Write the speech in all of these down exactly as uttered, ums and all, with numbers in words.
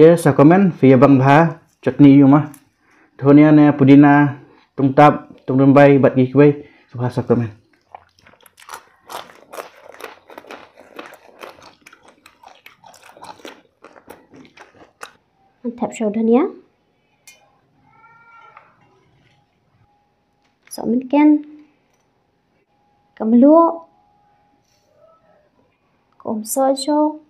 Te sa comment phi ïa bang bha chutney ïa u ma. Dhania ne pudina, tungtap, tungrymbai bad kiwei. Sa bha sa comment. Ngan thep shuwa u dhania. Sohmynken. Ka mluh. Ka umsoh shuwa.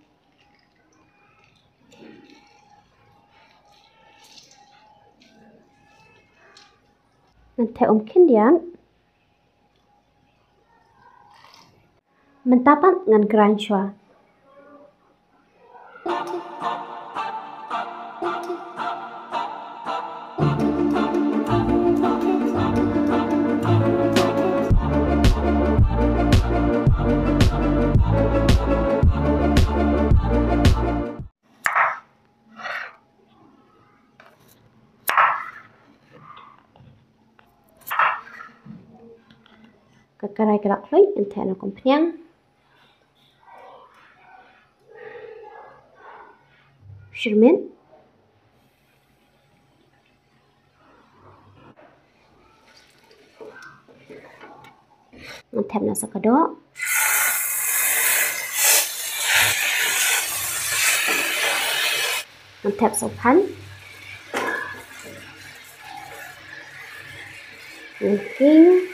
Ngan thep um khyndiat. Mynta pat ngan grind shuwa. Ka karai ka la khluit, ngan thep na ka umphniang. Shirmit. Ngan thep na sa ka doh. Ngan thep sa u phan. Ngan king.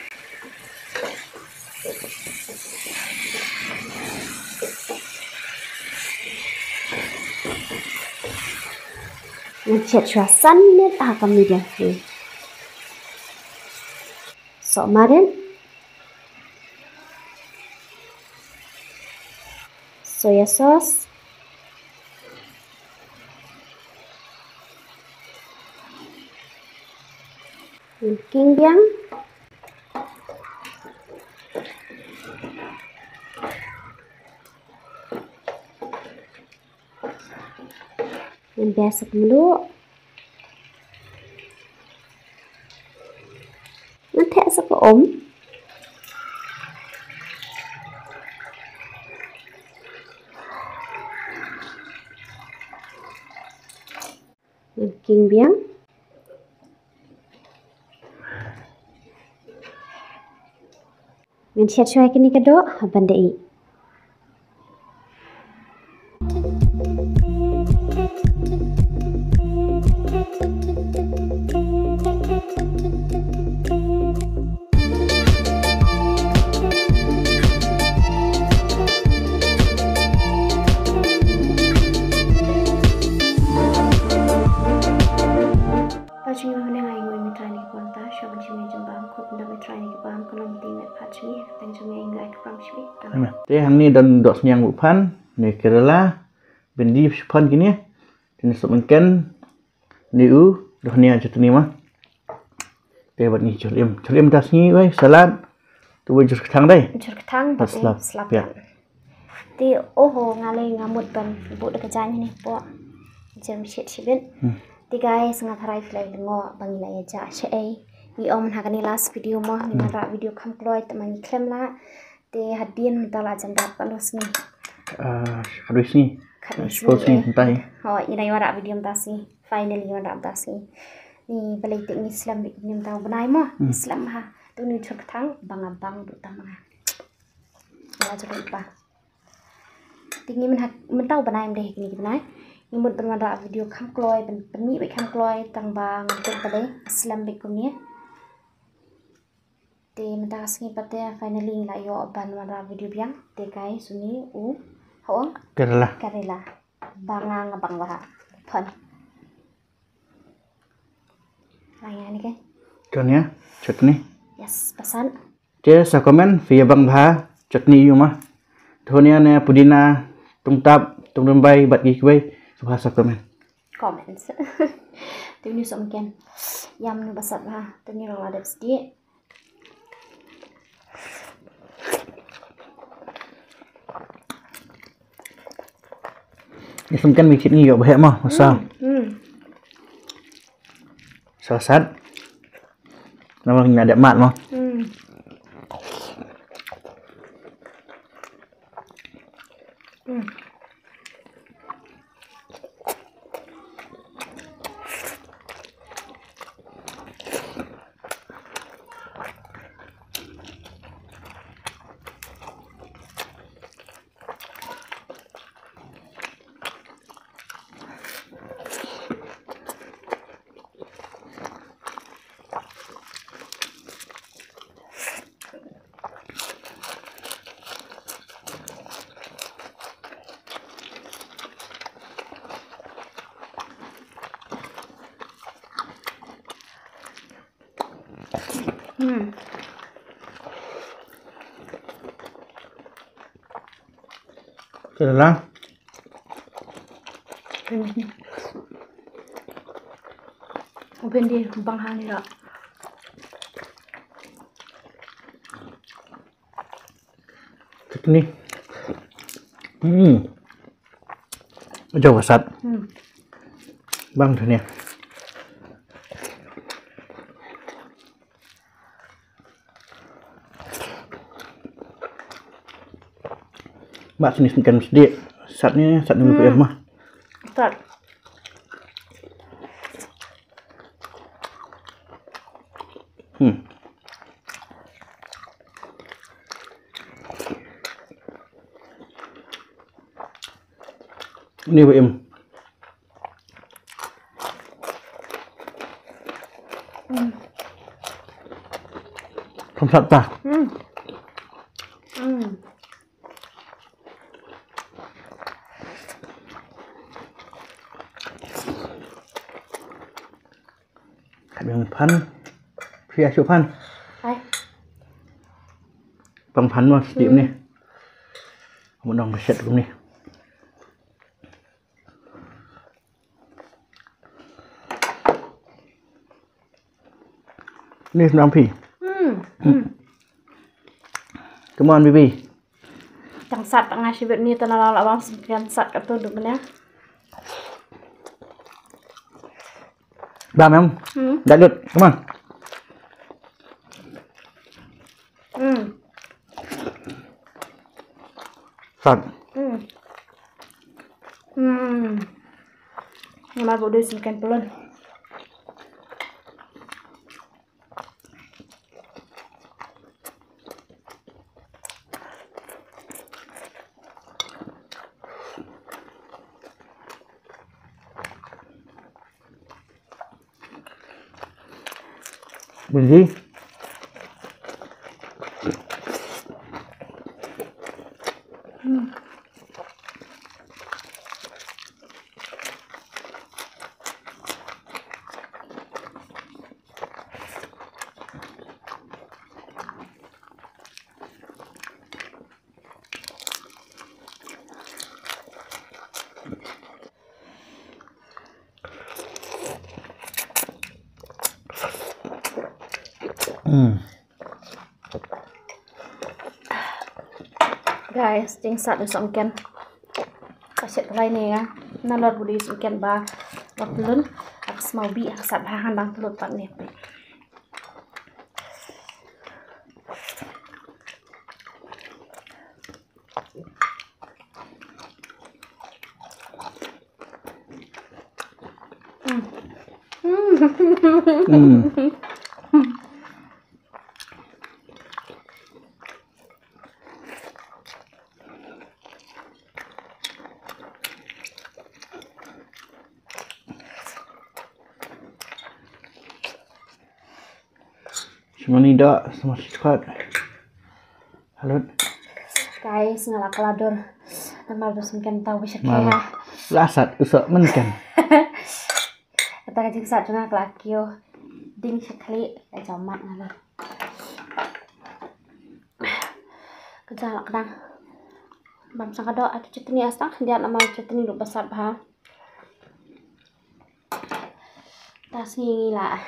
Ngan shet shuwa san minit ha ka medium flame. Soh marit. Soya sauce. Ngan king biang. Ngan beh sa ka mluh. Ngan thep sa ka um. Ngan king biang. Ngan shet shuwa kine ka doh, ha ban da i. Pha jong ngi mynne nga ai nguh ïa me Trai na ki bam ta, sha ban jingmut jingbam, khublei me Trai na ki bam, ka long te me pha jong ngi, tang jong ngi ai nguh ai kyrpad sha me. Amen. Te hangne don dohsniang buh phan, ne karela, bynta shipon kine, kine sohmynken, ne u, dohnia chutney ma. Te bad ngi jhur im, jhur im ta sngi wei, salad. Tu wei jhur kthang dei. Jhur kthang bad slap. Slap. Te oho nga lei nga mut ban buh da ka jaiñ ne po. Jhur shit shibit. Hmm. Te guys nga tharai phi la ïa lyngngoh ba ngi la ïa jah shaei. Ngi ong mynha kane last video mo, ngi wanrah video kham kloi te ma ngi khlem lah. Te hadien mynta la jan dap katno sngi? Ah, khatwei sngi. Khatwei sngi, eh. Mynta hi. Hooid, ngi dang wanrah video mynta sngi. Finally ngi wanrah mynta sngi. Ngi balei te ngi slem beit kumne mynta u bnai mo. Hmm. Ngi slem ha. Tu ngi jhur kthang bang bang du tam nga. Nga jhur pa. Te ngi mynha mynta u bnai mynta hi kine ki bnai. Ngi mut ban wanrah video kham kloi, ban pynmih beit kham kloi tang ba ngam tip balei slem beit kumne. Te mynta ka sngi pat te finally ngi la ïoh ban wanrah video biang. Te guys, une u, ha u ong? Karela. Karela. Bang nga bang bha. Phan. Lang ïa ni ke. Dhania chutney. Yes, pasan. Te sa comment phi ïa bang bha chutney ïa u ma. Dhania ne pudina, tungtap, tungrymbai bad kiwei. Sa bha sa comment. Comments. Te une sohmynken. Yam nu ba sat bha. Te une ruh la dep sdieh. Ngi sngewthuh ngi ïoh ba heh mo, masa. Hmm, hmm. Sa sat. Namar ngi la dep mad mo. Hmm. Hmm. Hmm. Kala. Bindi bang hang ira. Chutney. Hmm. Jauh sat. Hmm. Bang tu ni. Mak sini kan sedih. Sat ni, sat ni. Hmm. Mah. Sat. Hmm. Ni ba im. Hmm. Thom sat ta. Hmm. Hmm. Ka biang phan. Phi ïa shu phan. Hai. Pang phan mo sdih. Hmm. Ni. Mo nong beset kum ni. Ni sdang phi. Hmm. Hmm. Come on, baby. Tang sat tang ngai shibit ni tang la la bang sngewthuh sat ka tu duk ne. Bam em. Hmm. Dah lut, come on. Hmm. Sat. Hmm. Hmm. Nama bodo sngewthuh pelun. Biji. Hmm. Hmm. Guys, jingsat u sngewthuh. Ka shet lai ne ya. Nalor budi sngewthuh ba. Ba pelun. Ak smau bi ak sat ba han bang pelun pat ne. Hmm. Shimani da, sama shi khot. Halut. Guys, nga la kala dur. Namar ba sngewthuh tau ba sha. Mar. Khe ha. La sat u soh mynken. Kata ka jingsat jong nga ka la kiew. Ding sha khlieh, ka jam mat nga la. Ka jam la kdang. Bam sang ka doh, aki chutney astang khyndiat namar chutney ruh ba sat bha. Ta sngi ngi la,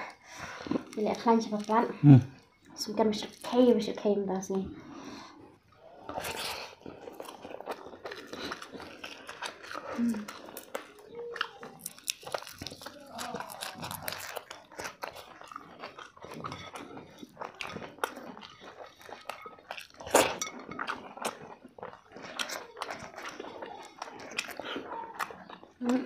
ngi la khlaiñ sha ba plat. Hmm. Sngewthuh ba shu khei, ba shu khei mynta sngi. Hmm. Hmm.